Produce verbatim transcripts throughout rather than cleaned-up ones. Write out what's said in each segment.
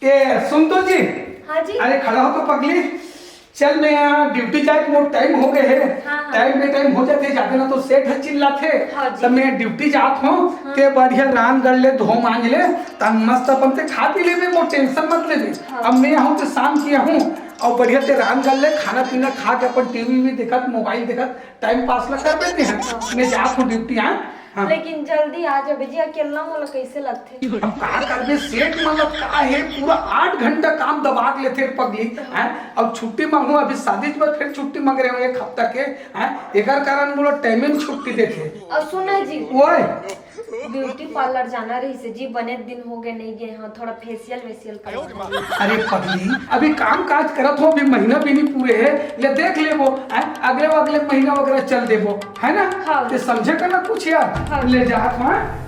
ए, सुन तो जी। हाँ जी। अरे, खड़ा हो तो पगली। चल, मैं यहाँ ड्यूटी जाए, मोर टाइम हो गए है। हाँ, हाँ। टाइम पे टाइम हो जाते, जाते ना तो सेठ ह चिल्लाथे। हाँ जी। तब मैं ड्यूटी जात हूँ, हाँ। ते बढ़िया रांध गढ़ ले, धो मांज ले, तब मस्त अपन ते खा पी लेबे, मोर टेंशन मत लेबे। हाँ। अब मैं आहूँ तो शाम की आहूँ, और बढ़िया ते रांध गढ़ ले, खाना पीना खा के अपन टीवी वीवी देखत, मोबाइल देखत टाइम पास ला कर देते हैं। हाँ। मैं जात हूँ ड्यूटी, हाँ। हाँ। लेकिन जल्दी आ जाबे जी, अकेला मोला कैसे लगथे? अब का करबे, सेठ मतलब का है, पूरा आठ घंटा काम दबा के लेथे पगली, हैं? अब छुट्टी मांगू, अभी शादी के बाद फिर छुट्टी मांग रहे हो एक हफ्ता के, हैं? एकर कारण बोलो टाइम में छुट्टी देथे। और सुना जी, ओए, ब्यूटी पार्लर जाना रहिसे जी, बने दिन हो गए नहीं गए हैं, थोड़ा फेशियल वेशियल करवाना। अरे पगली, अभी काम काज करत हो, अभी महीना भी नहीं पूरे है, ले देख लेबो, हैं? अगले अगले महीना वगैरह चल देबो, है ना? हाँ। ते समझे कर ना कुछ यार, हाँ। ले जात हो, हैं?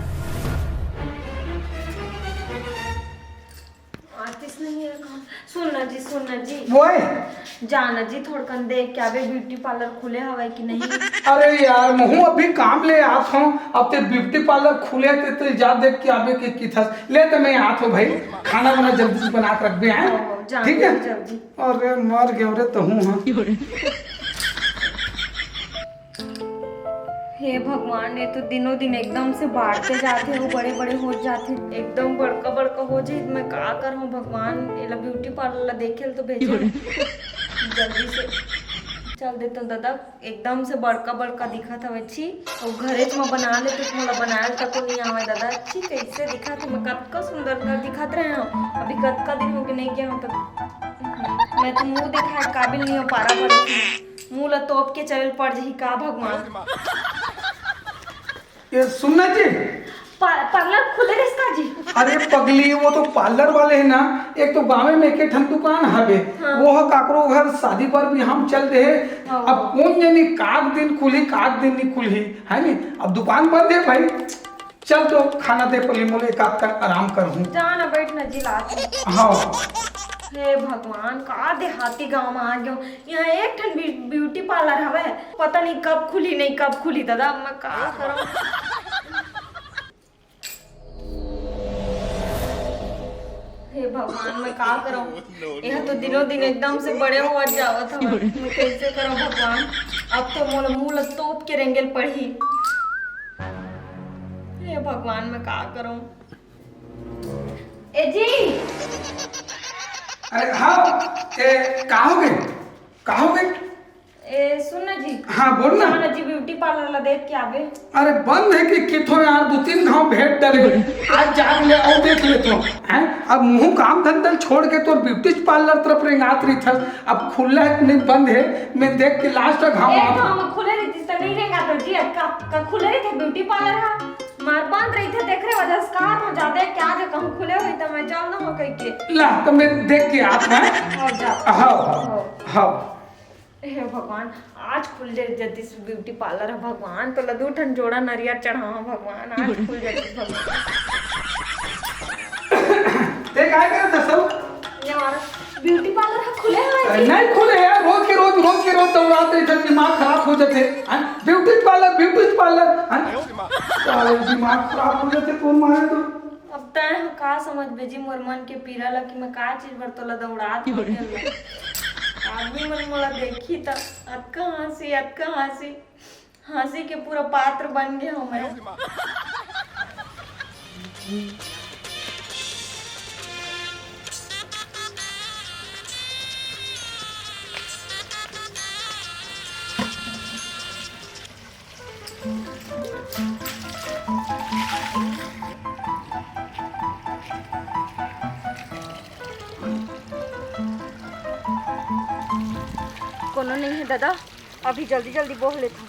आतिस नहीं है काम। सुन ना जी, सुन ना जी। ओए। जा ना जी, थोड़कन देख के आबे ब्यूटी पार्लर खुले हवय कि नहीं। अरे यार, महू अभी काम ले आत हूँ, अब ते ब्यूटी पार्लर खुले ते, ते जा देख के आबे के किथस। ले तो मैं आत हूँ भाई, खाना वाना जल्दी से बना के रखबे, हैं? हाँ, जा ठीक है? जल्दी। अरे मर गया रे तहूँ, हाँ। हे भगवान, ये तो दिनों दिन एकदम से बाढ़ते जाथे, वो बड़े बड़े हो जाथे, एकदम बड़का बड़का हो जाही। मैं का करहूँ भगवान, एला ब्यूटी पार्लर ला देखे ल तो भेजे। जल्दी से चल देते दादा, एकदम से बड़का बड़का दिखत हवे छी। और घरे च म बना ले तो मोला बनाए ल तको नहीं आवे दादा। छी कैसे दिखत हे, मैं कतका सुंदर सुंदर दिखत रहे हूँ, अभी कतका दिन हो गए नहीं गए हूँ तो मैं तो मुंह दिखाए काबिल नहीं हो पा रहा बड़े। मुंह ला तोप के चले पड़ जही का भगवान। ये सुन ना जी। पा-, पार्लर खुले रहिस का जी? अरे पगली, वो तो पार्लर वाले है ना, एक तो गाँव में एक ठन दुकान हवे, हाँ। वो ह काकरो घर शादी पर भी हम चल दे। हाँ। अब कौन जानी काग दिन खुली, काग दिन नहीं खुली, है नी? अब दुकान बंद है भाई। चल तो खाना दे पहले, मोले एक आध कर आराम कर हूँ। जा ना, बैठ ना जी, लात हूँ। हाँ। हे भगवान, का देहाती गांव में आ गयो। यहाँ एक ठन भी ब्यूटी पार्लर हवे, पता नहीं कब खुली, नहीं कब खुली दादा, अब मैं का करूँ? हे भगवान, मैं का करूँ? यह तो दिनों दिन एकदम से बड़े होवत जावत हवे। मैं कैसे करूँ भगवान? अब तो मोला मुंह ला तोप के रेंगे ल पड़ही। हे भगवान, मैं का करूं? ए जी। अरे हाँ, ए, का हो गए? का हो गए? ए, सुन ना जी। हाँ, बोल ना। जाना जी, ब्यूटी पार्लर ला देख के आबे। अरे बंद है कि किथो यार, दो तीन घाव भेंट डरे। आज जाके ले आओ, देख लेथों। हैं? अब मुंह काम धंधा छोड़ के तोर ब्यूटी पार्लर तरफ रेंगात रहिथस। अब खुला है कि नहीं बंद है, मैं देख के लास्ट तक घाव एक आऊं। घाव में खुले रहितिस त नहीं रेंगात जी, अब का, का खुले रहिथे ब्यूटी पार्लर हा? मार बंद रहिथे, तेखरे वजह से कहा था जाते क्या दे कहूं खुले होई त मैं चल न हो कह के। ला, तो मैं देख के आत हूं। हाँ, जा। हाँ, हाँ, हाँ। हाँ। हे भगवान, आज खुल जाए जतिस ब्यूटी पार्लर ह भगवान, तो ला दू ठन जोड़ा नरियर चढ़ावा भगवान, आज खुल जाए भगवान। ते काय करत हस? ये हमारा ब्यूटी पार्लर ह खुले हवे अरे जी। नहीं खुले यार, रोज के रोज, रोज के रोज दौड़ात रहिथे, दिमाग खराब हो जाथे। हैं? ब्यूटी पार्लर, ब्यूटी पार्लर, हैं? साले दिमाग खराब हो जाथे तोर मारे तो। अब तैं ह का समझबे जी मोर मन के पीरा ला कि मैं का चीज बर तोला दौड़ात हंव तेन ला। आदमी मन मोला देखही त अतका हंसी, अतका हंसी, हंसी के पूरा पात्र बन गे हंव मैं। कोनो नहीं है दादा, अभी जल्दी जल्दी बोह लेथव।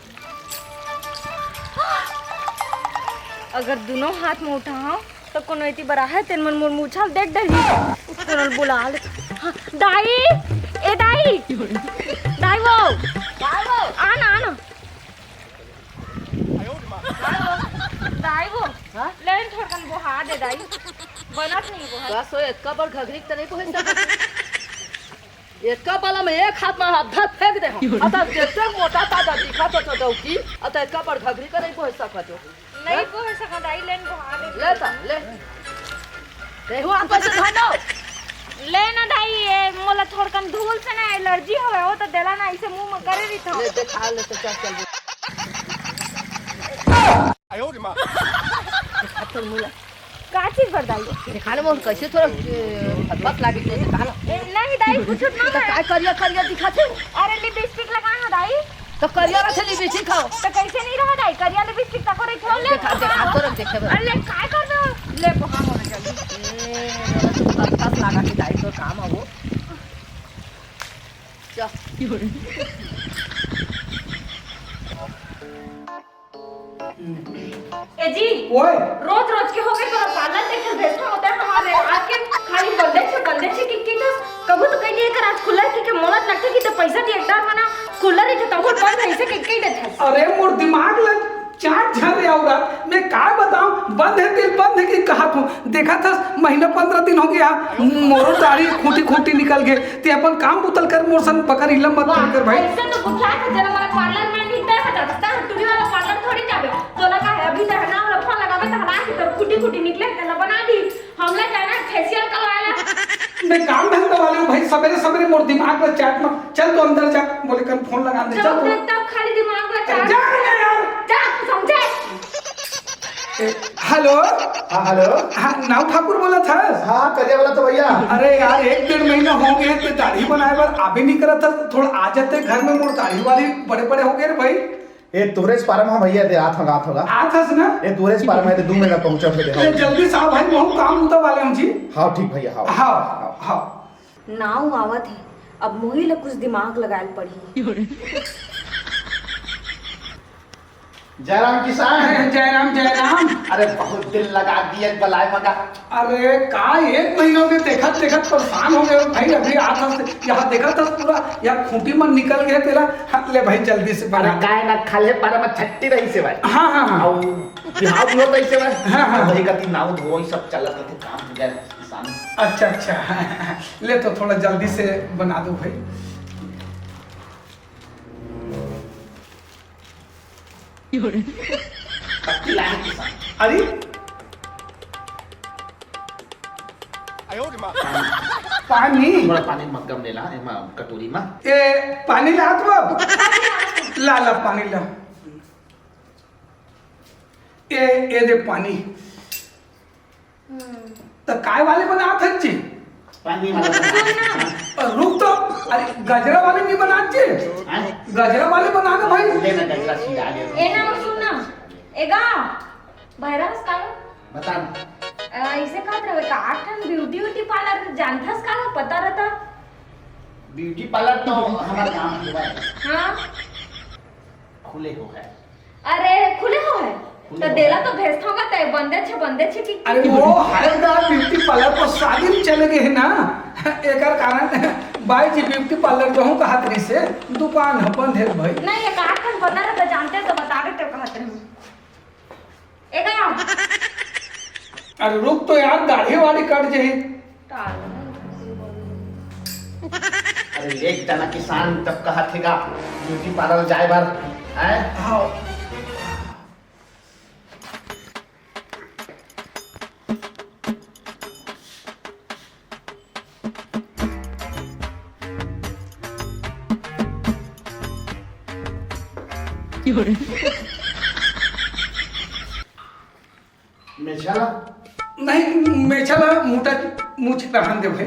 अगर दुनों हाथ में उठाहव, त कोनो एती बर आहे, तेन मन मोर मुछा ल देख डरही। कोनो ल बुला ले। हाँ, दाई, ए दाई, दाई वो, आ ना, आ ना। दाई वो, हाँ? ले न थोड़कन बोहा दे दाई, बनत नहीं बोहा। बस वो एतका बड़ घघरी त नहीं बोहे सकत। एतका बला में एक हाथ में हाथ धर फेंक दे हम। अतः जेतक मोटा ताजा दिखत हो तो डौकी, अतः एतका बड़ घघरी का नहीं बोहे सकत हो। नहीं बोहे सकत, आई लेन बोहा दे। ले ता, ले। देहु आप पैसे धर लो। ले ना दाई, ये मोला थोड़कन धूल से ना एलर्जी होवे, वो तो देला ना, इसे मुंह में करे रही था। ले, देखा ले तो, चल, चल। देखा तो मुला। का चीज बर दाई? देखा ना, मोर कैसे थोड़ा, ए, हथपथ लागे तो देखा ना। ए, नहीं दाई, कुछ ना तो है। का करिया करिया दिखा थे? अरे, लिपस्टिक लगा ना दाई। तो करिया रथे लिपस्टिक खाओ। तो कैसे नहीं रहा दाई? करिया लिपस्टिक तको रही, खोल ले। देखा, देखा, तो रख, देखे बा। अरे, ले, काय कर दो? ले, बोहा मोरे जल्दी। ए, मोला तो पत्ता लागा के दाई तो काम आवो। चल। ए जी, ओए। रोज रोज के हो गए तोरा पार्लर देखे भेजना होता है हमारे। आज के खाली बंदे छे, बंदे छे कि, कि तो कबू तो कह दिए कर आज खुला है, कि, कि मोला लगता है कि तो पैसा दिए एकटा मना खुला रही तो तंगुल बंद है, इसे कह, कह देता है। अरे मोर दिमाग लग चाट झन रे औरत, मैं का बताऊं, बंद है तेल बंद है कि कहा तू देखा था, महीना पंद्रह दिन हो गया, मोरो दाढ़ी खूंटी खूंटी निकल गए। ते अपन काम बुतल कर, मोर सन बकर इलम मत वाह, कर भाई। ऐसे तो बुझा था जरा हमारा पार्लर में नहीं तय हो जाता, टूरी वाला पार्लर थोड़ी जाबे। तोला का है, अभी तक ना वाला फोन लगावे तो हटा के तोर खूंटी खूंटी निकले, तेला बना दी। हमला जाना फेशियल करवाला। मैं काम धंधा वाले हूँ भाई, सवेरे सवेरे मोर दिमाग में चाट मत। चल तो अंदर जा, बोले कन फोन लगा दे, चल चल तो। तब खाली दिमाग में अरे चाट। जा ना यार। जा, तू समझे? ए, हेलो। हाँ, हेलो। हाँ, नाऊ ठाकुर बोला था? हाँ, करिया वाला तो भैया। अरे यार, एक डेढ़ महीना हो गया तो दाढ़ी बनाए बर अभी नहीं करा था, थोड़ा आ जाते घर में, मोर दाढ़ी वाली बड़े बड़े हो गए रे भाई। ए, तुहरेच पारम ह भैया, दे आत होगा, आत होगा। आत हस ना? ए, तुहरेच पारम है, दे दू मिनट पहुंचा थे, दे। ए, जल्दी से आ भाई, बहुत काम होता वाले हम जी। हाँ, ठीक भैया, हाँ। हाँ, हाँ। नाऊ आवत है, अब मोही ला कुछ दिमाग लगाए ल पड़ही। जयराम किसान। जयराम, जयराम। अरे, बहुत दिन लगा दिए बलाए मगा। अरे, का एक महीना में देखत, देखत परेशान हो गए भाई। अभी आत हस, यहाँ देखत हस पूरा, यहाँ खूंटी मन निकल गए तेला। हाँ, ले भाई, जल्दी से अरे, बना। काय ना, खाले पारा में छट्टी रही से भाई। हाँ, हाँ, हाँ। अउ बिहाव भी होता इसे भाई। हाँ, हाँ। वही कति नाऊ धोई सब चलत रहते, काम हो जाए किसान। अच्छा, अच्छा। ले तो थोड़ा जल्दी से बना दो भाई। पत्ती लाए किसान। अरे, पानी। थोड़ा पानी मग्गम ले ला, एमा कटोरी मा। ए, पानी ला तो। ला, ला, पानी ला। ए, ए दे पानी। हम्म। त काय वाले बनात हस जी? पानी वाला बनात हस। अ, रुक तो, अरे, गजरा वाले नहीं बनात जी? हैं? गजरा वाले बना दो भाई। ले ना, गजरा सी आ गया। ए ना, सुन ना। ए गा, भैरा हस का? बता ना। अ, इसे कहत रहे का, आठ ठन ब्यूटी, ब्यूटी पार्लर जानथस का? पता रहता। ब्यूटी पार्लर तो हमारे गांव में हुआ है। हाँ। खुले हो है। अरे, खुले हो है? खुले त हो देला है। तो भेजत होगा, तय बंदे छे, बंदे छे कि अरे, वो हर गांव ब्यूटी पार्लर को शादी में चले गए हैं ना, एकर कारण बाई जी ब्यूटी पार्लर जो हूँ कहा तरी से दुकान है, बंद है भाई। नहीं, ये काट कर बता रहे तो जानते तो बता देते कहत रहे। ए गांव। अरे, रुक तो यार, दाढ़ी वाली कट जाए। अरे, एक जना किसान तब कहा थेगा ब्यूटी पार्लर जाए बर, हैं? हाँ। मेछा ला? नहीं, मेछा ला, मोटा मुछ रहन दे भाई।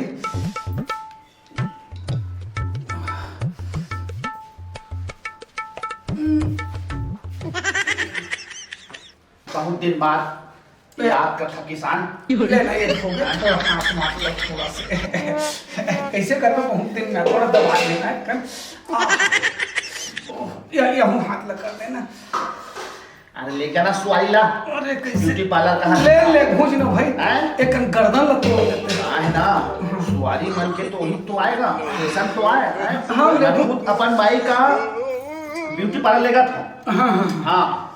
बहुत दिन बाद याद कर था किसान। ले ना, ये हो गया, थोड़ा हाथ मार लो थोड़ा से। कैसे करना, बहुत दिन में थोड़ा दबा लेना है कन। आ, ओ, या, या हूँ हाथ लगा लेना। अरे ले क्या ना सुआरी ला। अरे कैसे? ब्यूटी पार्लर कहाँ ले, है? ले, घूंच ना भाई। हैं? एक कन गर्दन ला तोड़ देते हैं। आहे ना, सुआरी मन के तो ही तो आएगा, फैशन तो आए, हैं? हाँ, ले मैं घूंच। खुद अपन बाई का ब्यूटी पार्लर लेगा था। हाँ, हाँ, हाँ। हाँ।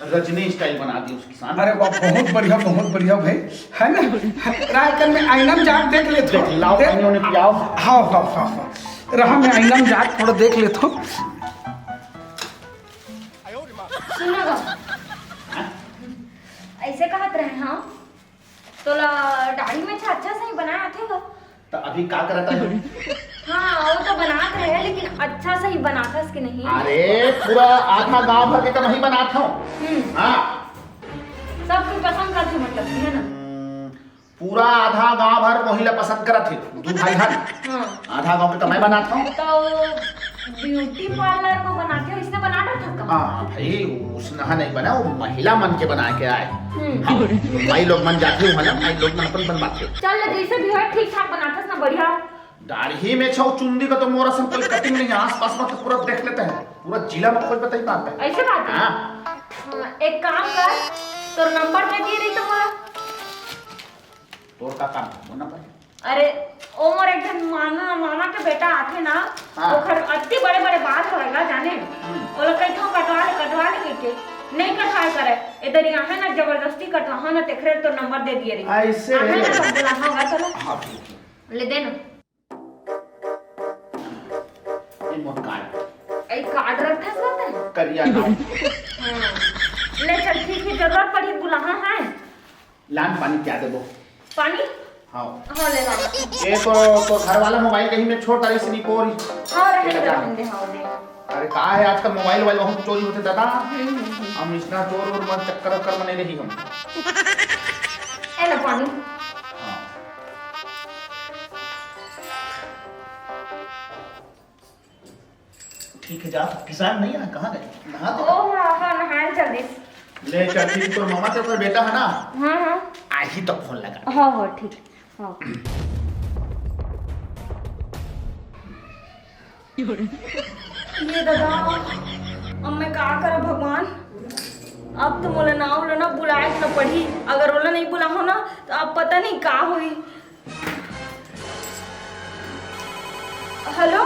रजनी स्टाइल बना दी उसकी शान। अरे वाह, बहुत बढ़िया, बहुत बढ़िया भाई, है ना? रायकन में आईना में जाके देख लेते हो। देख, लाओ, देख। पानी उन्हें पियाओ। हाँ, हाँ, हाँ, हाँ। रहा मैं आईना में जाके थोड़ा देख लेता हूँ। सुनो गा, ऐसे कहत रहे, हाँ, तोला दाढ़ी में अच्छा सही बनाए आथे गा? त अभी का करत हे? हाँ, वो तो बनात रहे, लेकिन अच्छा सही बनाथस कि नहीं? अरे, पूरा आधा गांव भर के त मैं ही बनात हूँ। हम्म। हाँ। सब कुछ पसंद करथे, मतलब कि, है ना? हम्म, पूरा आधा गांव भर मोही ला पसंद करत हे, दू भाई हन। हाँ। आधा गांव के त मैं बनात हूँ। तो ब्यूटी पार्लर में बनाथे, इसने बना डरथस का? हाँ भाई, उसने नहीं बना, वो महिला मन के बना के आए। हम्म। हाँ, माई लोग मन जाथे वहाँ ना, माई लोग मन अपन बनवाथे। चल, जैसे भी हो, ठीक ठाक बनाथस ना, बढ़िया। दाढ़ी में छौ चुंदी का तो मोर असन कोई कटिंग नहीं है, आसपास में तो पूरा देख लेते हैं, पूरा जिला में कोई बता ही पाता है। ऐसे बात है? हाँ। हाँ, एक काम कर, तोर नंबर दे दिए रही तो मोला। तोर का काम है? बोल ना भाई। अरे, ओ मोर एक झन मामा, मामा के बेटा आथे ना, हाँ। ओखर अति बड़े-बड़े बाल होएगा, जाने? हम्म। ओला कहिथव कटवा ले, कटवा ले कहिके, नहीं कटवाए करे। इधर यहाँ है ना, जबरदस्ती कटवा, हाँ ना, तेखरे तो नंबर दे दिए रही। ऐसे? आहे ना, तो बोला, हाँ, गा, चलो। हाँ, ठीक है। ले दे ना। ये मोर कार्ड। ए, कार्ड रखे साथ है? करिया नाम। हाँ। ले चल, ठीक है, जरूरत पड़ी, बुला, हाँ, है। लान पानी क्या देबो? पानी? हाँ। हाँ, ले ला। ये तो, तो घर वाला मोबाइल कहीं में छोड़ डाली से नहीं पोरी। हाँ, रहे ये तो लगा। ढूंढे, हाँ, दे। अरे, का है, आजकल मोबाइल वोबाइल बहुत चोरी होते दादा। हम्म, हम्म, हम्म। हम इसना चोर और मन चक्कर वक्कर में नहीं रही हम। ए ला पानी। हाँ। ठीक है, जा, किसान नहीं है ना, कहाँ गए? नहा तो। ओ, हाँ, हाँ, नहाए चल दिस। ले चल, ठीक, तोर मामा के ऊपर बेटा है ना? हाँ, हाँ। आज ही तो फोन लगा। हाँ, हाँ, ठीक। हाँ। ये दादा, अब मैं का करा भगवान? अब तो मोला नाव लो ना बुलाए के ना पड़ी। अगर ओला नहीं बुलाहो ना, तो अब पता नहीं का होई। हेलो?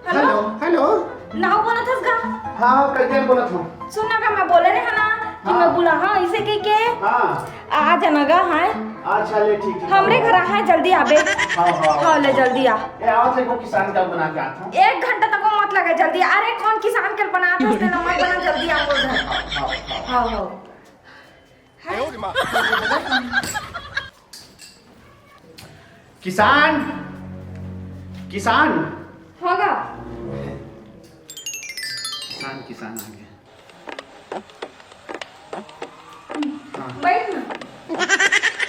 हेलो? Hello, hello. नाव बोलत हस गा? हाँ, हाँ, कइसे बोलत हूँ? सुन ना गा, मैं बोले रहे ना कि हाँ। मैं बुलाहा, इसे कह के हाँ। आ जाना गा, हाँ। अच्छा, ले, ठीक, ठीक। हमरे घर आ, हाँ, जल्दी आबे। हाँ, हाँ, हाँ, ले, हाँ। जल्दी आ। ए, आओ, देखो, किसान का बना के आता हूँ। एक घंटा तक वो मत लगे, जल्दी आ। अरे, कौन किसान के बना थे, उसने ना मत बना, जल्दी आ, बोल रहे। हाँ, हाँ, हाँ। हाँ, हाँ। किसान, किसान। हाँ गा। किसान, किसान आ गया। हाँ। बैठ ना।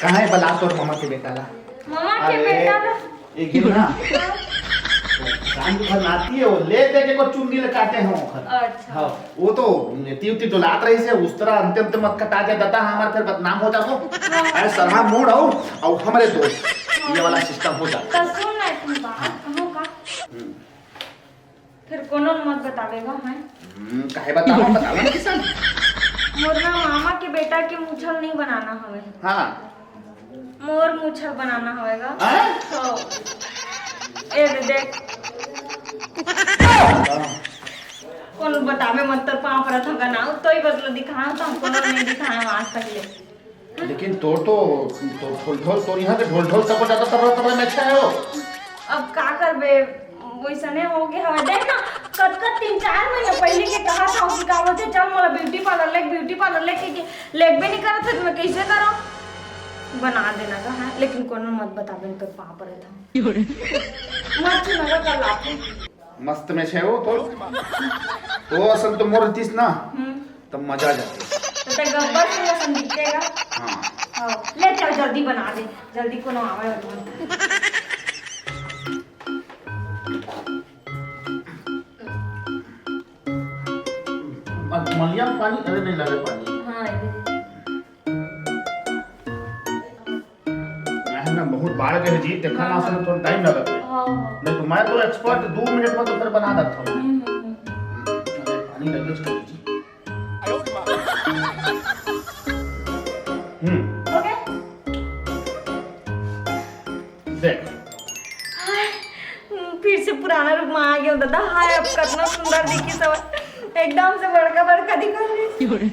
कहाँ है बला तोर मामा के बेटा ला? मामा के अरे, बेटा ला। एक दिन ना, हाँ। शाम को घर आती है, वो ले दे के को चुंगी ले काटे हैं ओखर। अच्छा। हाँ, वो तो एती उती डोलात रही से, उस तरह अंते अंते मत कटा जाए, दादा हमार फिर बदनाम हो जातो। हाँ। अरे सरहा मूड हो, और हमारे दोस्त, ये वाला सिस्टम हो जाता। तो सुन ना, एक बात, हाँ। कहो का? हम्म। फिर कोनो ल मत बतावेगा, हैं? हम्म, काहे बतावा, बतावा ना किसान। मोर ना मामा के बेटा के मुछल नहीं बनाना हवे। हाँ। मोर मुछल बनाना हवेगा। हाँ? तो ए दे देख। हाँ। कोनो बतावे मत, तोर पाँव परत हंगा ना, तो ही बदला दिखाओ, तो हमको नहीं दिखाया आज तक ले। लेकिन तोर तो, तोर ढोल ढोल, तोर यहाँ के ढोल ढोल सबको ज्यादा तर्रा तर्रा मैच है हो। अब का करबे, वैसने हो गया हवे। देख ना, कतका तीन चार महीना पहले के कहा था कि का बोलते, "चल मोला ब्यूटी पार्लर ले, ब्यूटी पार्लर ले," के, के लेगबे नहीं करत है, तो मैं कैसे करूँ? बना देना का है, लेकिन कोनो मत बताबे, तो पाँव परत हूँ। मत छू ना, कर लाते। मस्त में छे हो तो। तो असल तो मोर तीस ना, हम्म। तब मजा आ जाती। तो ते गब्बर सिंह असन दिखेगा। हाँ। हाँ, ले चल जल्दी बना दे, जल्दी कोनो आवे हो तो। अब मलिया में पानी, अरे नहीं लगे पानी। हाँ, ये। मैं ना बहुत बाढ़ के जी, देखा ना, हाँ। उसमें थोड़ा टाइम लगा। हाँ, हाँ। नहीं तो मैं तो एक्सपर्ट, दो मिनट में तो फिर बना देता हूँ। हम्म, हम्म, हम्म। अरे, पानी लगे उसको जी। हम्म। हो गया? देख। हाय, फिर से पुराना रूप में आ गया दादा। हाय, अब कितना सुंदर दिखी सब, एकदम से बड़का बड़का दिखा रही।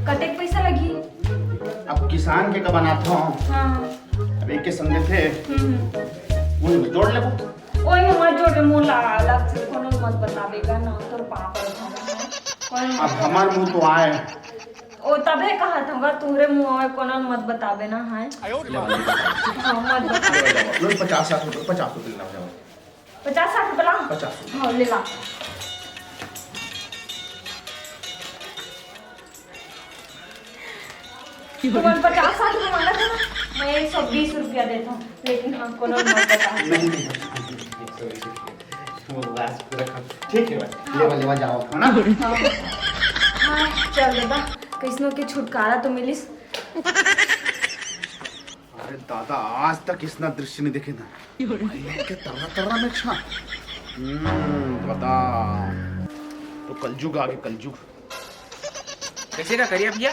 कतेक पैसा लगी? अब किसान के का बनात हो? हाँ। अब एक के संगे थे। हम्म। उन जोड़ लेबो। ओए मत जोड़ रे, मोला अलग से कोनो मत बताबे का ना, तोर पाँव परत हंव। अब हमार मुंह तो आय। ओ तभे कहत हंव गा, तुंहरे मुंह आय, कोनो ल मत बताबे ना, हाय। ले वाली बता। हाँ, मत बता। ले जाओ, लो पचास साठ रुपए, पचास रुपए ले जाओ। पचास साठ रुपए ला? पचास रुपए। हाँ, ले ला। तुमन पचास साठ रुपए मांगत हो ना, मैं एक सौ बीस रुपया देत हूँ, लेकिन हाँ, कोनो ल मत बता। नहीं, नहीं, एक सौ बीस रुपया। वो लास्ट पूरा खत्म। ठीक है भाई, हाँ। लेवा, लेवा जाओ, है ना? हाँ। हाँ, चल दादा, कइसनो के छुटकारा तो मिलिस। अरे दादा, आज तक इसना दृश्य नहीं देखे ना। भाई लोग के तर्रा तर्रा मेछा। हम्म, दादा। तो कलजुग आगे, कलजुग। कइसे गा करिया भैया?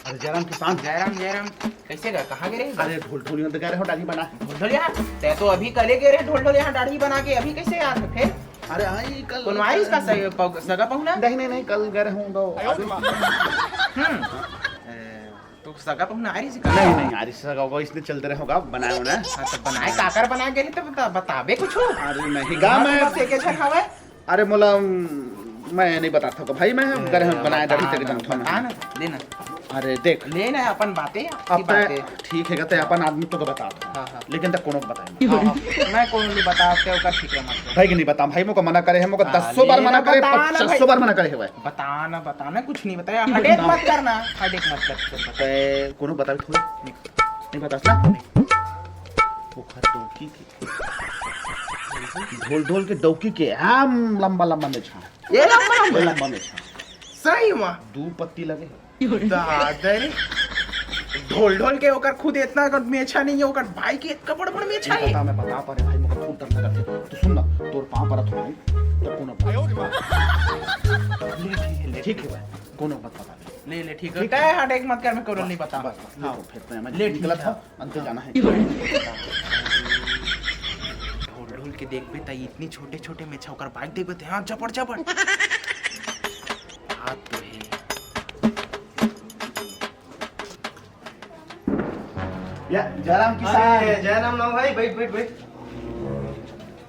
अरे जयराम किसान। जयराम, जयराम। कइसे गा? कहाँ गे रहे? अरे ढोल ढोल यहाँ गए रहे हो डाढ़ी बना। ढोल ढोल यहाँ? तैं तो अभी कले गे रहे ढोल ढोल यहाँ डाढ़ी बना के, अभी कइसे याद हे फेर? अरे हाँ, ये कल कोनो आइस का सग-, पग-, सगा पहुना? नहीं, नहीं, नहीं, कल गए रहे हूँ तो। हम्म। ए, तो सगा पहुना आइस का? नहीं, नहीं, आइस सगा होगा, इसने चलते रहे होगा, बनाए होना। हाँ, तो बनाए, काकर बनाए गे रहे, तो बता, बताबे कुछ। अरे नहीं, गा मैं बस एक झन हवय। अरे मोला, मैं नहीं बताता हूँ भाई, मैं ए, करे हूँ बनाए दाढ़ी बता तेरे ना, जानता हूँ बता ना। ना, ले ना। अरे देख। ले ना अपन बातें, आपकी अब तै बातें। ठीक है, तै अपन आदमी तो बता दो। हाँ, हाँ। लेकिन तै कोनो बताए ना। हाँ, हाँ। मैं कोनो नहीं बता, तै ओकर फिक्र मत कर। भाई के नहीं बता, भाई मोका मना करे है, मोका हाँ, दसों बार ले मना ना, करे, बता ना पचासों भाई। बार मना करे है भाई। बता ना, बता ना, कुछ नहीं बताया, हडेक मत करना, हडेक मत कर, चल बता। तै कोनो बतावे थोड़ी, नहीं बतास ना। ओखर तो की ढोल ढोल के डौकी के, हम लंबा लंबा मेछा। ये लंबा लंबा? ये लंबा मेछा। सही में? दू पत्ती लगे हे। दादा रे। ढोल ढोल के ओकर खुद इतना अगर मेछा नहीं है, ओकर भाई के इतना बड़ बड़ मेछा ये है। बता, मैं बता पा रहे भाई, मोके खुद डर लगत हे। तो सुन ना, तोर पाँव परत हो भाई, तो कोनो ले, ठीक है, ले। ठीक है भाई, कोनो मत बता दे। ले, ले, ठीक है। ठीक है। तै हट एक मत कर, मैं कोनो नहीं बता। बस, बस, हाँ। ले तो फिर तो मैं ले, ठीक निकलत है। हूँ। अंते जाना है। ढोल ढोल के देखबे त इतनी छोटे छोटे मेछा, ओकर बाइक देखबे त हाँ, जबड़ जबड़। हाथ तो है। या, जयराम की अरे, साथ। जयराम ना भाई, बैठ, बैठ, बैठ।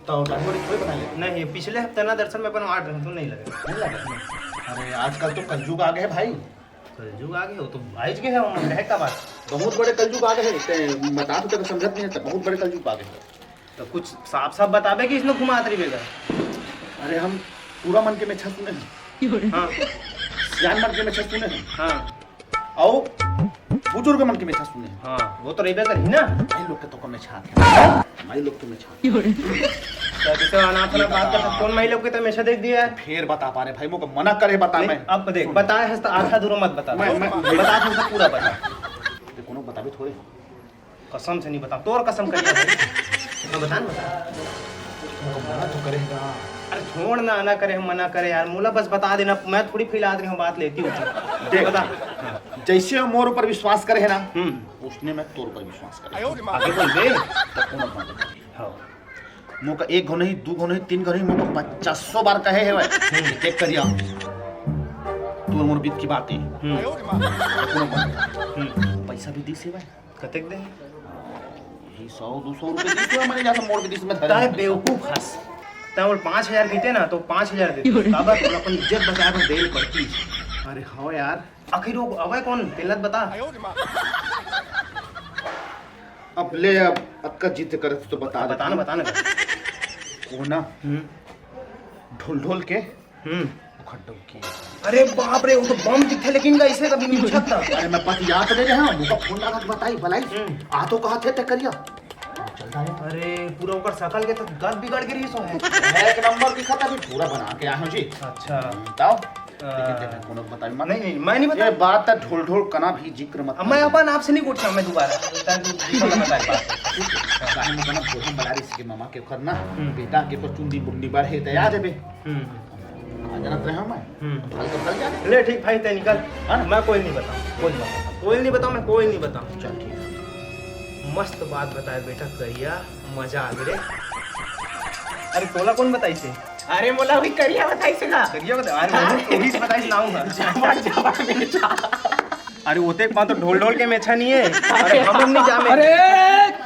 तो डांगोरी थोड़ी बना ले। नहीं, पिछले हफ्ते ना दर्शन में अपन वाट रहे, तू नहीं लगे। नहीं लगे? अरे, आजकल तो कलयुग आ गए भाई। कलयुग आ गए हो तो आइज गए हो, मन कहे का बात? बहुत बड़े कलयुग आ गए हैं, ते बता तो तेरे समझत नहीं है, बहुत बड़े कलयुग आ गए हैं। तो कुछ साफ साफ बताबे कि इसने घुमात रही बेगा। अरे हम पूरा मन के मेछा सुने हैं। हाँ। सियान मन के मेछा सुने हैं। हाँ। आओ बुजुर्ग मन के मेछा सुने हैं। हाँ, वो तो रहबे करही ना। भाई लोग के तो कम मेछा। भाई लोग के मेछा। तो जैसे अनाप शनाप बात करता, कौन माई लोग के तो मेछा देख दिया है? फिर बता पा रहे भाई, मोको मना करे बता नहीं, मैं। अब देख, बताए हस तो आधा अधूरा मत बता। मैं, मैं, बता तो पूरा बता। ते कोनो बताबे थोड़े। कसम से नहीं बता, तोर कसम कर लिया भाई। हाँ, बता ना, बता। मोको मना तो करेगा। अरे छोड़ ना, ना करे, मना करे यार, मोला बस बता देना, मैं थोड़ी फैला दे रहा हूँ, बात लेती हूँ। देख, बता। जैसे वो मोर ऊपर विश्वास करे है ना, हम्म। उसने मैं तोर ऊपर विश्वास करे। आगे बोल बे। तो कोनो बात नहीं। हाँ। मोका एक घो नहीं, दू घो नहीं, तीन घो नहीं, मोका पचासों बार कहे है भाई। हम्म। देख करिया। तू मोर बीत की बात है। हम्म। कोनो बात नहीं। हम्म। पैसा भी दिस है भाई। कतेक दे? यही सौ, दू सौ रुपये दिस है, मैंने जहाँ से मोड़ के दिस में धरे। ताए बेवकूफ हस। ताए बोल पाँच हजार देते ना, तो पाँच हजार देते। काबर? तोला अपन इज्जत बचाए बर देल पड़ती। अरे हाँ यार। आखिर वो अवय कौन? तेला बता। अब ले, अब अतका जिद करत तो बता बता ना, देता बता ना। हूँ। वो ना, हम्म। ढोल ढोल के हम्म। उखड़ डौकी। अरे बाप रे, वो तो बम दिखथे, लेकिन का इसे कभी नहीं छकता। अरे मैं पतियात ले रहे हूँ, मुका फोन लगा के बताई, बलाई। हम्म। आ तो कहा थे ते करिया। चल रहा है। अरे पूरा ओकर शकल के तो गद बिगड़ के रही सो है। एक नंबर दिखा था, अभी पूरा बना के आया हूँ जी। अच्छा। बताओ। लेकिन देख, कोनो बताई मत। नहीं, नहीं, मैं नहीं ये बताऊँ। बात तो ढोल ढोल कना भी जिक्र मत अब मैं कर। अपन आपसे नहीं पूछा, मैं दोबारा। तब दूसरा बता बात। काहे में कना भोजन बना रही इसके मामा के घर ना, हम्म। बेटा के को चुंदी मुंडी बढ़े तो याद है बे। हम्म। आ जानत रहे हूँ मैं। हम्म। भाल कर भाल जाने। ले ठीक भाई, तै निकल। हाँ ना? मैं कोई नहीं बताऊँ। कोई नहीं बताऊँ। कोई नहीं बताऊँ, मैं कोई नहीं बताऊँ। चल ठीक है। मस्त बात बताए बेटा करिया, मजा आ गया रे। अरे तोला कौन बताई से? अरे मोला वही करिया बताई से ना। करिया बता, अरे हाँ। मैं वही बताई से ना आऊँगा। जबर, जबर बेटा। अरे ओतेक पाँव तो ढोल ढोल के मेछा नहीं है। अरे हम नहीं जामे। अरे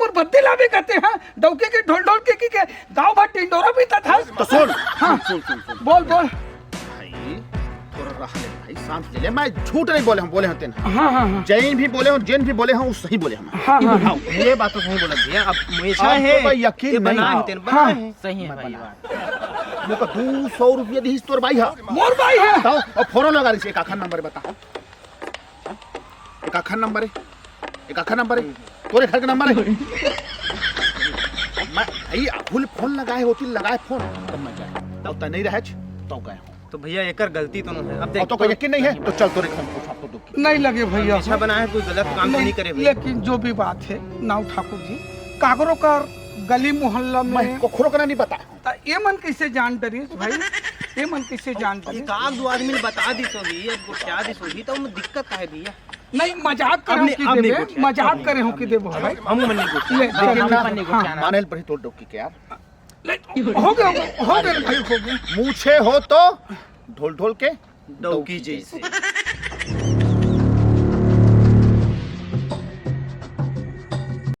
मोर बद्दी लाबे कथे, हाँ, डौकी के ढोल ढोल के, के, के गाँव भर टिंडोरा पीटत हस। तो सुन, हाँ। सुन, सुन, सुन, सुन। बोल, बोल। भाई, थोड़ा रह ले भाई, सांस ले ले। मैं झूठ नहीं बोले हँव, बोले हँव तेन। हाँ, हाँ, हाँ। जैन भी बोले हँव, जैन भी बोले हँव, वो सही बोले हँव। हाँ, हाँ, हाँ। ये बात तो सही बोला भैया। अब मुझे अब है, तो भाई यकीन ये नहीं। बना है, तेन बना हाँ। है। सही है भाई, ये बात। मोका दू सौ रुपया दिहिस तोर बाई हा। मोर बाई हा। बताओ, अब फोन लगा रही, एक आखन नंबर बता। एक आखन नंबर है, एक आखन नंबर है, तोरे घर के नंबर है। मैं, भाई, अभू ले फोन लगाए होती, लगाए फोन, तब मैं गए। तब तय नहीं रहे, तो गए। तो भैया, एकर गलती तो नहीं है। अब देख, अब तो कोई यकीन नहीं है, तो चल तोरे घर में पूछा तो दुखी। नहीं लगे भैया। अच्छा बना है, कोई गलत काम तो नहीं करे भैया। लेकिन जो भी बात है, नाऊ ठाकुर जी, काकरो कर गली मोहल्ला में मैं कोखरो करा नहीं बता। त ये मन कैसे जान डरिस भाई? ये मन कैसे जान डरिस? एक आध दो आदमी ने बता दिस होही, अब गोठिया दिस होही, तो ओमा दिक्कत का है भैया? नहीं, मजाक करे हँव कि देबे, मजाक करे हँव कि देबे भाई। हम मन नहीं गोठिया। ले, लेकिन ना, हाँ। माने ल पड़ही तोर डौकी के यार। ले, हो गया, हो गया भाई, हो गया। मूछे हो तो ढोल ढोल के डौकी जैसे।